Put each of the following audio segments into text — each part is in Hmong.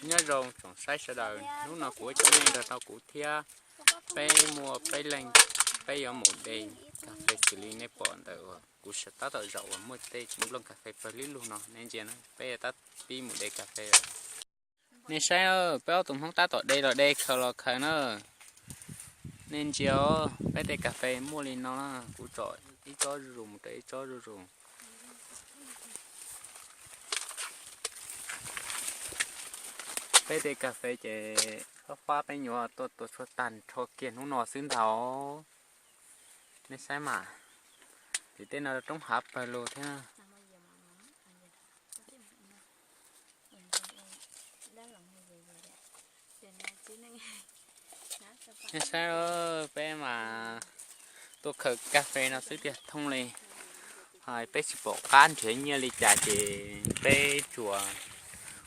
Nyob zoo tsoom saib sawv daws, hnub no kuv coj nej nrog rau kuv thiab peb muaj peb leeg, peb yuav mus de kas fes xws li nej pom ntawm uas kuv sawv tab tom zaum uas muaj tej nplooj kas fes pawg lug lug no, nej ntsia na, peb yuav tab tom pib mus de kas fes. Nej saib, peb ob tug Hmoob tab tom de los de, khaws los khaws na. Nej ntsia, peb tej kas fes muaj li no na, kuv tsom ib tsob zuj zus mus rau ib tsob zuj zus. Peb tej kas fes ces fab fab peb nyuam tuaj tua tshuaj tag nrho kiag hnub no xwb ntag. Nej saib mas, ces tej no roob hav pawg lug thiab. Nej saib, peb mas tuaj khaws kas fes no xwb tiag thooj li. Peb tsis pom qab nrhiav nyiaj li cas ces peb tsuas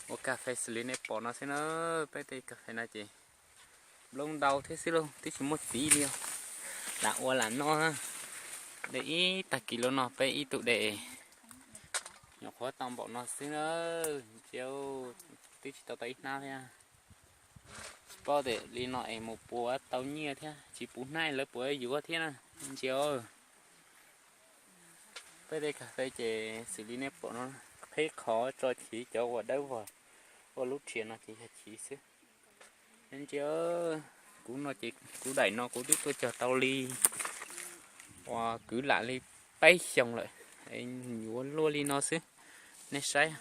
ua kas fes xws li nej pom no xwb na. Peb tej kas fes no ces nplooj ntau thiab xwb lauj, twb tsis muaj txiv li os. Lam ua lam noj, de ib tag kis los no peb ib tug de nyuam qhuav tau npaum no xwb na. Ntsia, twb tsis tau tau ib hnab thiab. Tsis paub tias li no es mus puas tau nyiaj thiab, tsis puv hnab lawv puas yuav thiab na. Ntsia, peb tej kas fes ces xws li nej pom no, qhib qhov tso chiv cov uas dawb vog ua lub rhiav no ces yog chiv xwb. Ntsia, kuv no ces kuv daim no kuv twb tuaj cog tau li uas kwv lam li peb xyoos lawm, nyuam luaj li no xwb. Nej saib,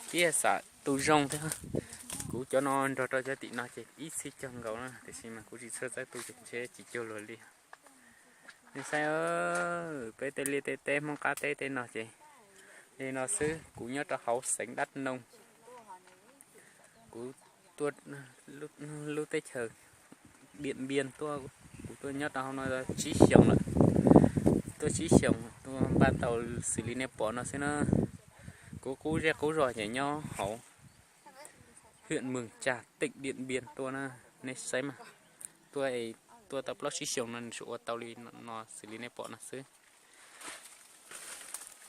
tib yam xam tu zoo thiab. Kuv cov no nrog rau cov tim no ces ib txhij cog nkaus na, tiam sis mas kuv tsis txhawj txawb tu ces ntshe tsis cuag luag li. Nej saib, peb tej liaj tej teb Hmoob qab teb tej no ces li no xwb. Kuv nyob rau hauv xeev Dab Noo, kuv tuaj lub teb chaws Điện Biên tuaj, kuv tuaj nyob rau hauv no tsib xyoos lawm. Tuaj tsib xyoos tuaj npaj tau xws li nej pom no xwb na. Kuv qub zej qub zos ces nyob hauv huyện Mường Chà, tỉnh Điện Biên tuaj na. Nej saib mas, tuaj, tuaj tau plaub tsib xyoos no tsuas ua tau li no xws li nej pom no xwb.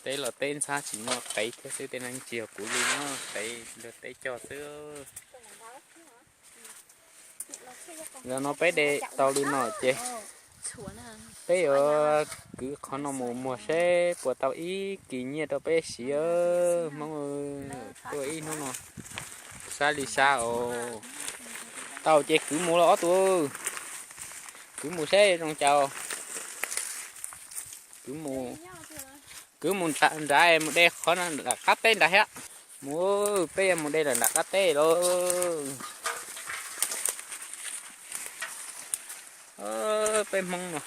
Teb los teb ntxhab tsis muaj qev thiab xwb, tej no ntsia kuv li no, qev luag teb cog xwb. Zaum no peb de tau li no ces peb yuav kwv qhov no mus muag seb puas tau ib kis nyiaj rau peb siv. Hmoob, tuaj ib hnub no sab li sab os. Tau ces kwv mus los ob tug, kwv mus seb zoo cas. Kwv mus, kwv mus nrad, mus de qhov no nram qab teb nrad thiab. Mus, peb yuav mus de lawm nram qab teb lauj. Peb Hmoob no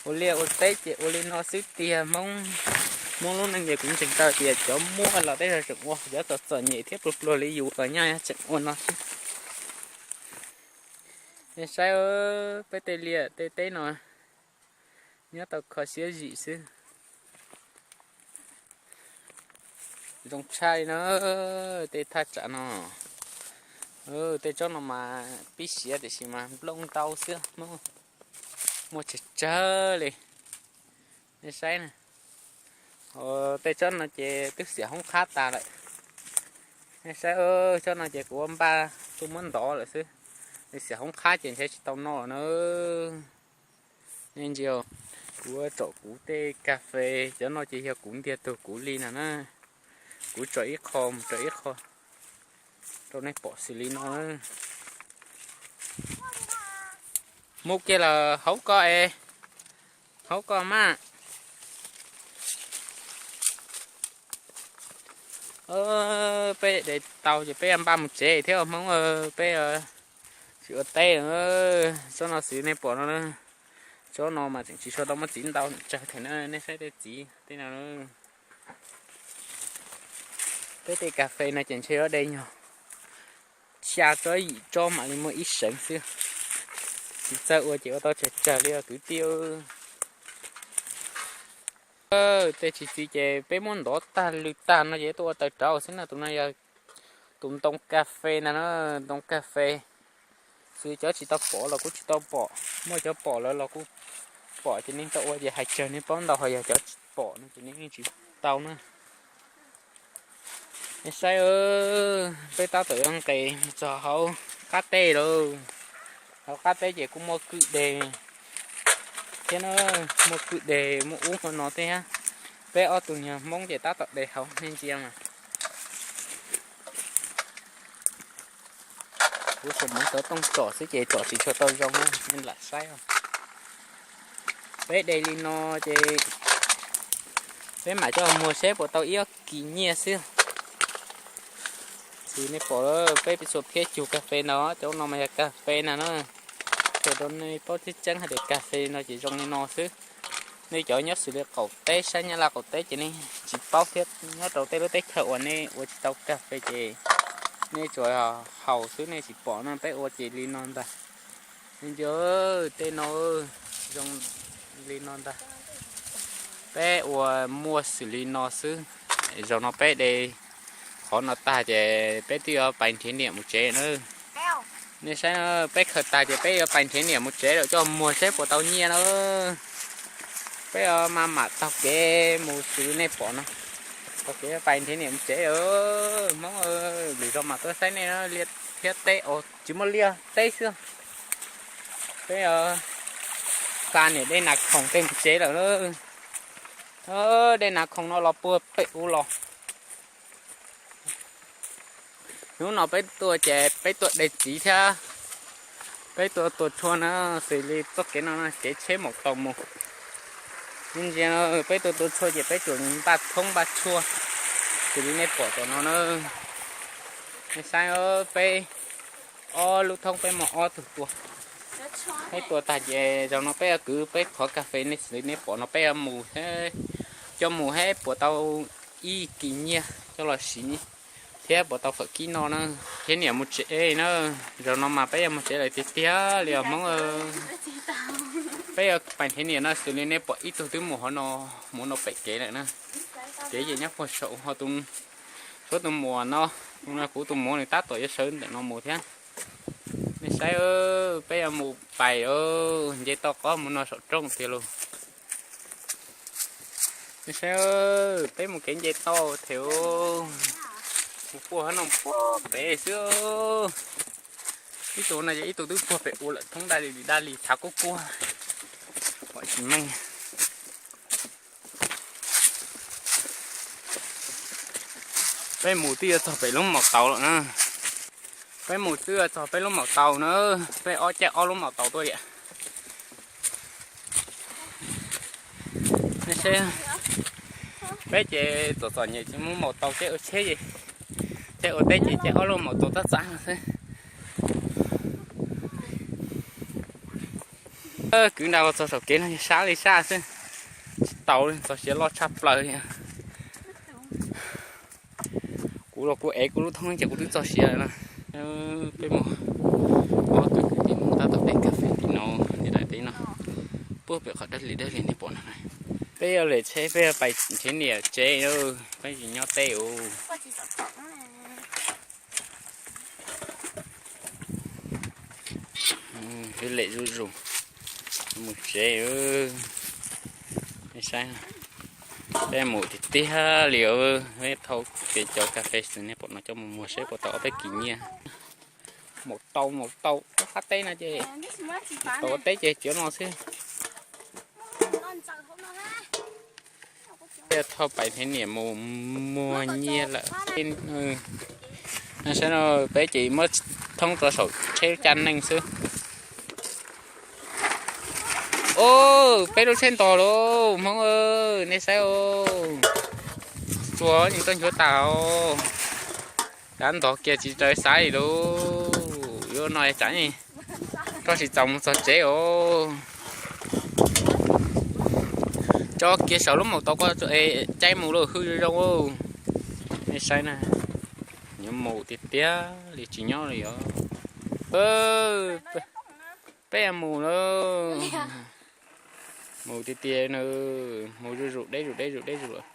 ua liaj ua teb ces ua li no xwb tiag. Hmoob, Hmoob lub neej ces kuv ntseeg tau tias cov muaj los tej zaum tseem ua, cov txom txom nyem thiab pluag pluag li yus los nyaj tseem ua no xwb. Nej saib, peb tej liaj tej teb no nyob tau kho siab zim xwb. Zoo tshaj li no, tej thaj tsam no, tej tsob no mas pib siav tiam sis mas nplooj ntau xwb, muaj tsawg tsawg li. Nej saib na, tej tsob no ces twb xiam hoob qhab tas lawm. Nej saib, tsob no ces kuv ua npaj tuaj muab ntov lawm xwb, xiam hoob qhab ces ntshe tsis tau noj lawm na. Nej ntsia, kuv tsom kuv tej kas fes, cov no ces yog kuv ntiag tug kuv li no na. Kuv tsom ib qho mus rau ib qho rau nej pom xws li no. Mus kiag lawm, hauv ko es, hauv ko mas. Peb de tau ces peb npaj mus tsev thiab Hmoob, peb tsis ua teb. Tsob no xwb nej pom no, tsob no mas tseem tsis tshua tau muaj txiv ntau tsawg thiab na, nej saib tej txiv tej no. Peb tej kas fes no ces ntshe yuav de nyog xya tsob yim tsob mam li muaj ib seev xwb. Tsis txawj ua ces ua tau tsawg tsawg li os kwv tij. Tej tsis txiv ces peb muab ntov tag lw tag no ces tuaj ua taws rauv xwb na. Tus no yog tus ntoo kas fes ntag na, ntoo kas fes. Xws cov tsis tau pom los kuv tsis tau pom, muaj cov pom lawm los kuj pom ces nej tau ua ces hais tsawg nej paub ntau, ho yog cov tsis pom no ces nej yeej tsis tau na. Nej saib, peb tab tom yuav nqes txog hauv qab teb lawm. Hauv qab teb ces kuj muaj kwj deg thiab na, muaj kwj deg muaj ub muaj no thiab. Peb ob tug nyuag Hmoob ces tab tom de hauv nej ntsia mas. Kuv tsuas muab xov tooj tsom xwb ces tsom tsis tshua tau zoo na, nej lam saib. Peb de li no ces peb mam coj muag seb puas tau ib ob kis nyiaj xwb. Xws nej pom peb txhua phiab cug kas fes ntawd, cov no mas yog kas fes na na. Qhia rau nej paub tseeb tseeb hais tias kas fes no ces zoo li no xwb. Nej cov nyob xws li qaum teb, sab Nyab Laj qaum teb ces nej tsis paub thiab, nyob rau tej lub teb chaws uas nej ua tsis tau kas fes ces nej tsuas haus xwb nej tsis pom no, peb ua ces li no ntag. Nej ntsia tej no zoo li no ntag. Peb ua muaj xws li no xwb. Zaum no peb de qhov no tag ces peb twb yuav pais nrhiav niam mus tsev na. Nej saib, peb khaws tag ces peb yuav pais nrhiav niam mus tsev lawm, coj muag seb puas tau nyiaj na. Peb yuav maj mam taug kev mus xws li nej pom no, taug kev pais nrhiav niam mus tsev lawm Hmoob. Lwm zaus mam tuaj saib nej, liaj thiab teb, tsis muaj liaj, teb xwb. Peb xa niam dej nas khoom tej mus tsev lawm na. Dej nas khoom no los puag pem ub los. Hnub no peb tuaj ces peb tuaj de txiv thiab peb tuaj tua tshuaj na, xws li txoj kev no kev tsheb maum taus mus. Nej ntsia, peb tuaj tua tshuaj ces peb tsuas npaj thoob npaj tshuaj xws li nej pom tom no na. Nej saib, peb ob lub thoob peb muaj ob tug tua. Peb tua tag ces zaum no peb yuav kwv peb qhov kas fes nej xws li nej pom no peb yuav mus, coj mus seb puas tau ib kis nyiaj coj los siv thiab puas tau fawm kib no na, thiab niam mus tsev na. Zaum no mas peb yuav mus tsev lawm tiag tiag li os Hmoob. Peb yuav pais nrhiav niam no xws li nej pom ib tug twb mus hauv no, mus no pem kev lawm na. Kev ces nyob puag saum ho tus, suab tus muam no, tus no kuv tus muam nws tab tom yuav sawv ntawm no mus thiab. Nej saib, peb yuav mus pais nce toj qab mus no saum rooj tiag lauj. Nej saib, peb mus kev nce toj thiab, mus puag hauv no puag pem xwb. Ib tug no yog ib tug twb puag pem ub lawm, thoob daj li daj li tshav kub kub, pom tsis meej. Peb mus twb yuav txog pem lub maum taus lawm na. Peb mus twb yuav txog peb lub maum taus na. Peb ob caij ob lub maum taus tuaj liam. Peb ces txom txom nyem tsis muaj maum taus, caij ua tsheb, caij ua teb ces caij ob lub maum taus tab txav no xwb. Kwv nra txog saum kev no sab li sab xwb, tsis taus li, txog siav loj tshaj plaws li. Kuv los kuv ev kuv lub thoob ces kuv twb txog siav lawm na. Peb mus, ob tug kwv tij mus tab tom de kas fes tim no, tim daim teb no, puag pem qhov dawb li dawb li nej pom no. Peb yuav lem tsheb, peb yuav pais nrhiav niam tsev, peb tsis nyob teb us. Lem zuj zus mus tsev. Saib, peb mus tiag tiag li, peb thau kev cov kas fes xwb nej pom no coj mus muag seb puas tau ob peb kis nyiaj. Maum taus, maum taus, qab teb no ces, tau teb ces cov no xwb. Peb thauj pais nrhiav niam mus muag nyiaj lawm. Saib no, peb ces muab thoob rau saum tsheb caj neeg xwb. Peb lub tsheb ntog lauj Hmoob, nej saib, tsuag nws tuaj nchuav tas os. Kav ntog kiag tsis raws xav li lauj, yuav no tsam rau tsis txaus mus txog tsev os. Tso kiag saum lub maum taus ko, caij mus lawm hwj zoo zoo. Nej saib na, yuav mus tiag tiag li tsis nyob li os. Peb mus lawm, mus tiag tiag na, mus zuj zus deb zuj zus deb zuj zus deb zuj zus.